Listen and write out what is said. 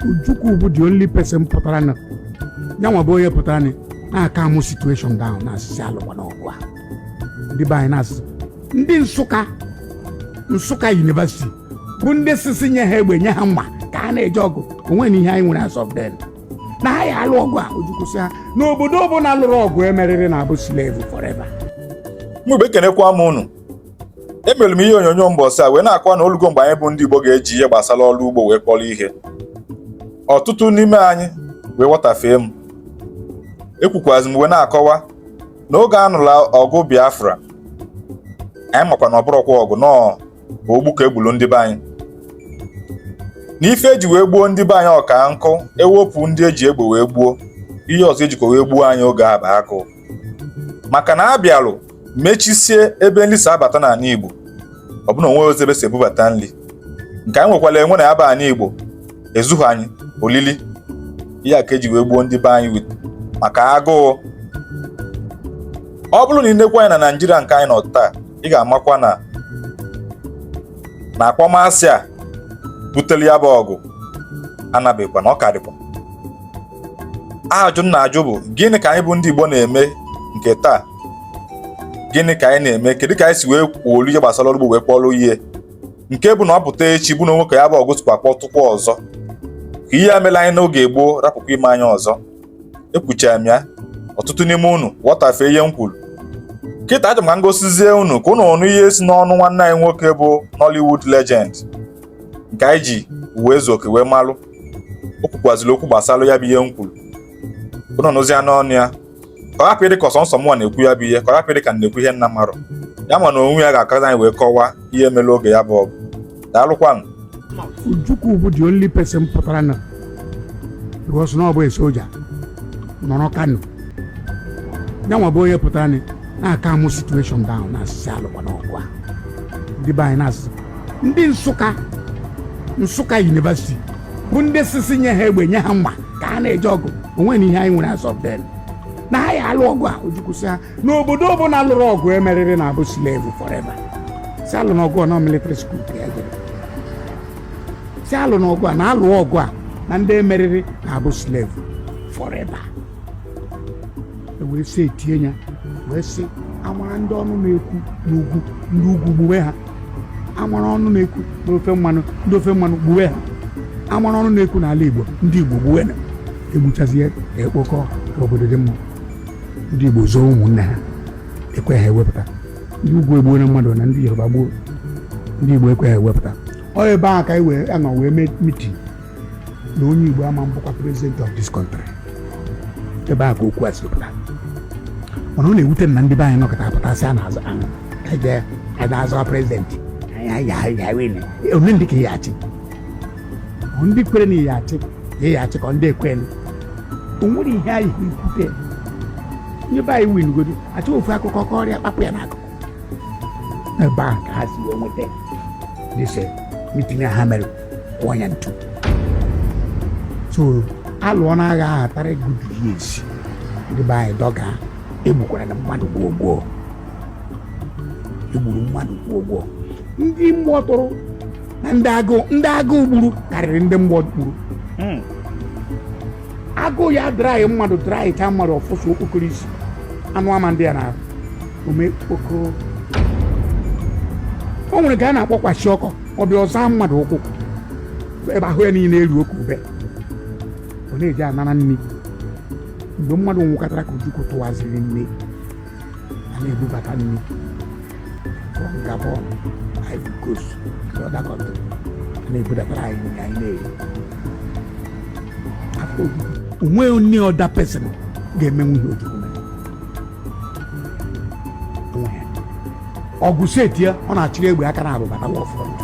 Ojukwu bụ the only person pụtara na yanwa bụ onye pụtara na na-aka amụ situation down na asịsị alụkwana ọgụ a. Ndị be anyị na-asịsị ndị Nsụka, Nsụka University bụ ndị sisi nye ha egbe, nye ha mma ka ha na-eje ọgụ. Onwe na ihe anyị nwere as of then na ha ya alụ ọgụ a. Ojukwu sị ha n'obodo ọbụla lụrụ ọgụ emerịrị na-abụ slave forever. Mgbe ekenekwa m unu. Emere m ihe onyonyo mbọsị a wee na-akọwa na olugo mgbe anyị bụ ndị Igbo ga-eji ihe gbasara ọrụ ugbo wee kpọrọ ihe. Ọtụtụ n'ime anyị wee ghọtafee m. Ekwukwazi m wee na-akọwa na oge a nụrụ ọgụ Biafra, anyị makwa na ọ bụrụkwa ọgụ nọọ ogbu ka egburu ndị be anyị, n'ife eji wee gbuo ndị be anyị ọka nkụ. Ewepụ ndị eji egbe wee gbuo, ihe ọzọ ejikwa wee gbuo anyị oge a bụ agụụ, maka na a bịalụ mechisie ebe nri si abata n'ala Igbo. Ọ bụ na onwe ozi ebe si ebubata nri nke anyị nwekwara enwe na ya bụ ala Igbo ezughị anyị olili. Ihe a ka eji wee gbuo ndị be anyị maka agụụ. Ọ bụrụ na ị nekwa anya na Naịjirịa nke anyị nọ taa, ị ga-amakwa na akpọmasị a butere ya bụ ọgụ anabekwa na ọ karịkwa. Ajụ m na-ajụ bụ, gịnị ka anyị bụ ndị Igbo na-eme nke taa? Gịnị ka anyị na-eme? Kedu ka anyị si wee kwuolu ihe gbasara ọrụ ugbo wee kpọrọ ihe nke bụ na ọ pụta echi bụ na onwe ka ya bụ ọgụ sikwa kpọtụkwa ọzọ, ka ihe a mere anyị n'oge gboo rapụkwa ime anyị ọzọ? Ekwuchara m ya, ọtụtụ n'ime unu ghọtafee ihe m kwuru. Kịta achọrọ m ka m gosizie unu ka unu ọnụ ihe si n'ọnụ nwanne anyị nwoke bụ Nollywood legend nke anyị ji uwe ezu oke wee malụ. O kwukwaziri okwu gbasara ya bụ ihe m kwuru. Unu nụzie n'ọnụ ya, ka ọ hapụ ịdị ka ọsọnsọ mụnwa na-ekwu ya bụ ihe, ka ọ hapụ ịdị ka m na-ekwu ihe nna marọ ya, ma na onwe ya ga-akazi anyị wee kọwaa ihe mere oge ya bụ ọgụ. Daalụkwanụ. Ojukwu bụ the only person pụtara na because na ọ bụ soja nọrọ Kano. Yanwa bụ onye pụtara na na-aka amụ situation down na asịsị alụkwana ọgụ a. Ndị be anyị na-asịsị ndị Nsụka, Nsụka University bụ ndị sisi nye ha egbe, nye ha mma ka ha na-eje ọgụ. Onwe na ihe anyị nwere as of then na ha ya alụ ọgụ a. Ojukwu sị ha n'obodo ọbụla lụrụ ọgụ emerịrị na-abụ slave forever. Si alụ n'ọgụ a na military school ka ya jere. Si alụ n'ọgụ a na alụ ọgụ a na ndị emerịrị na-abụ slave forever. E wee sị etie ya wee sị amara ndị ọnụ na-ekwu n'ugwu, ndị ugwu gbuwe ha. Amara ọnụ na-ekwu n'ofe mmanụ, ndị ofe mmanụ gbuwe ha. Amara ọnụ na-ekwu n'ala Igbo, ndị Igbo gbuwe na egbuchazie ka ekpokọ ka obodo dị mma. Ndị Igbo zoo ụmụnne ha, ekwe ha ewepụta. Ndị ugwu egbuo na mmadụ na ndị Yoruba gbuo, ndị Igbo ekwe ha ewepụta. Ọ ebe ahụ ka anyị wee anọ wee mee meeting na onye Igbo ama mbụkwa president of this country. Ebe a ka okwu a si pụta. Mana ọ na-ewute m na ndị be anyị nọkọta apụtasị a na-azụ eje a na-azọ president anyị ya win. Onye ndị ka ya achị? Ọ ndị kwere na ya achị ka ya achị, ka ndị ekwere o nwere ihe anyị ekwute. Ndị be anyị win godo achọ ofu akụkọ ka ọrịa kpapụ ya n'akụkụ. Ebe ahụ ka ha si wee nweta dịsị meeting ha mere kwụọ ya ntu. So alụọ n'agha ahụ tara good years. Ndị be anyị dọga egbukwara na mmadụ gboo gboo, egburu mmadụ gboo gboo. Ndị mgbọ tụrụ na ndị agụụ, ndị agụụ gburu karịrị ndị mgbọ gburu. Agụụ ya dry mmadụ, dry cha mmadụ ọfụsụ okpokoro isi anụ ama ndị ya na ome okpokoro. O nwere ka a na-akpọkwachi ọkọ ọbịa ọza mmadụ ụkwụ ebe ahụ ya niile eru oke ube, ọ na-eji anara nri. Mgbe mmadụ nwụkọtara ka Ojukwu tụwaziri nri a na-ebubata nri from Gabon, Ivory Coast and other country, a na-ebudatara anyị nri anyị na-eri. Afọ Ojukwu, onweghị onye other person ga-emenwu ihe Ojukwu mere onwe ya. Ọgụ seti ya, ọ na-achịrị egbe aka na abụbata war front.